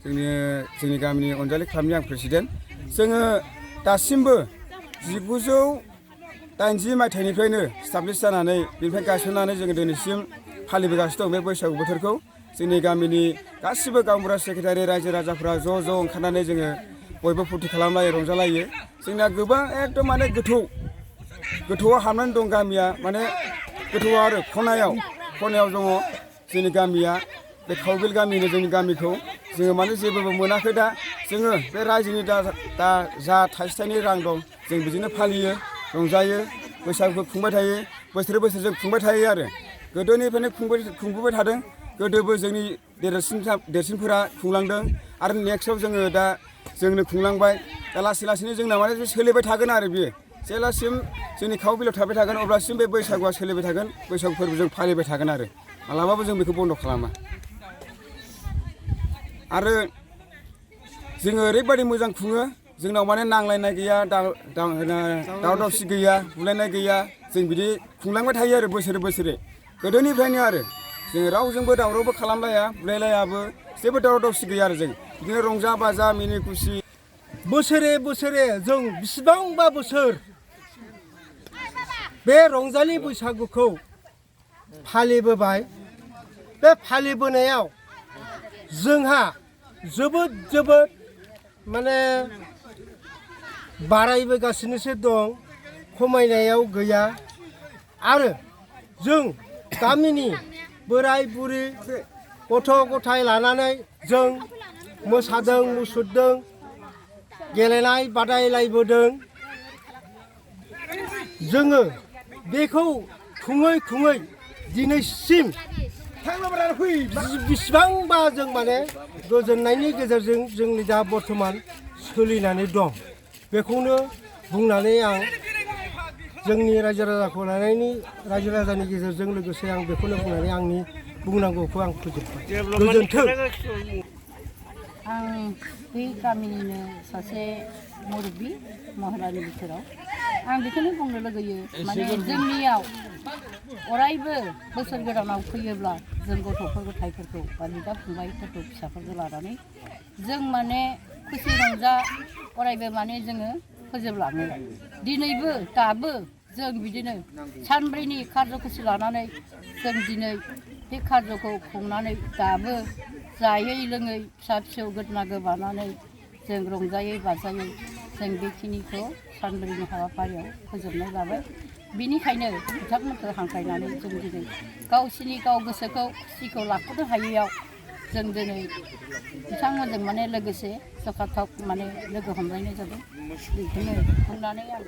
जोंनि गामिनि अनजालि क्लाबनि आं प्रेसिडेन्ट जोङो दासिमबो 1980 मायथाइनिफ्रायनो स्टाब्लिश जानानै बेनिफ्राय गायसननानै जोङो दिनैसिम फालिबोगासिनो दं बे बैसागु बोथोरखौ जोंनि गामिनि गासिबो गावबुरा सेक्रेटारि रायजो राजाफोरा ज' ओंखारनानै जोङो बयबो फुरथि खालामलायो रंजालायो जोंना गोबां एकदम माने गोथौआव हाबनानै दं गामिया माने गोथौआव आरो खनायाव दङ जोंनि गामिया बे खावबिल गामिनि जोंनि गामिखौ जोङो माने जेबो मोनाखै दा जोङो बे रायजोनि दा जा थाइसे थाइनै रां दं जों बिदिनो फालियो रंजायो बैसागुखौ खुंबाय थायो बोसोरै जों खुंबाय थायो आरो गोदोनिफ्रायनो खुंबोबाय थादों गोदोबो जोंनि देरसिनफोरा खुंलांदों आरो नेक्स्टआव जोङो दा जोंनो खुंलांबाय दा लासैनो जोंना माने सोलिबाय थागोन आरो बियो जेब्लासिम जोंनि खावबिलाव थाबाय थागोन अब्लासिम बे बैसागुआ सोलिबाय थागोन बैसागु फोरबो जों फालिबाय थागोन आरो मालाबाबो जों बेखौ बन्द' खालामा आरो जोङो ओरैबायदि मोजां खुङो जोंनाव माने नांलायनाय गैया दावराव दावसि गैया बुलायनाय गैया जों बिदि खुंलांबाय थायो आरो बोसोरे गोदोनिफ्रायनो आरो जों रावजोंबो दावरावबो खालामलाया बुलायलायाबो जेबो दावराव दावसि गैया आरो जों बिदिनो रंजा बाजा मिनि खुसि बोसोरे जों बेसेबांबा बोसोर बे रंजालि बैसागुखौ फालिबोबाय बे फालिबोनायाव जोंहा जोबोद माने बारायबोगासिनोसो दं खमायनायाव गैया आरो जों गामिनि बोराय बुरि गथ' गथाय लानानै जों मोसादों मुसुरदों गेलेनाय बादायलायबोदों जोङो बेखौ खुङै दिनैसिम बेसेबांबा जों माने गोजोननायनि गेजेरजों जोंनि दा बर्थमान सोलिनानै दं बेखौनो बुंनानै आं जोंनि रायजो राजाखौ लानायनि रायजो राजानि गेजेरजों लोगोसे आं बेखौनो बुंनानै आंनि बुंनांगौखौ आं फोजोबबाय गोजोन्थों आं बे गामिनिनो सासे मुरब्बि महरानि बिथोराव आं बेखौनो बुंनो लुगैयो माने जोंनियाव अरायबो बोसोर गोदानाव फैयोब्ला जों गथ' गथायफोरखौ बा बिदा फंबायफोरखौ फिसाफोरखौ लानानै जों माने खुसि रंजा अरायबो माने जोङो फोजोबलाङो दिनैबो दाबो जों बिदिनो सानब्रैनि कार्ज'खुसि लानानै जों दिनै बे कार्ज'खौ खुंनानै दाबो जायै लोङै फिसा फिसौ गोदना गोबानानै जों रंजायै बाजायै जों बेखिनिखौ सानब्रैनि हाबाफारियाव फोजोबनाय लाबाय बिनिखायनो बिथांमोनखौ हांख्रायनानै जों दिनै गावसिनि गाव गोसोखौ खुसिखौ लाख'नो हायैयाव जों दिनै बिथांमोनजों माने लोगोसे जखाथक माने लोगो हमलायनाय जादों बेखौनो बुंनानै आं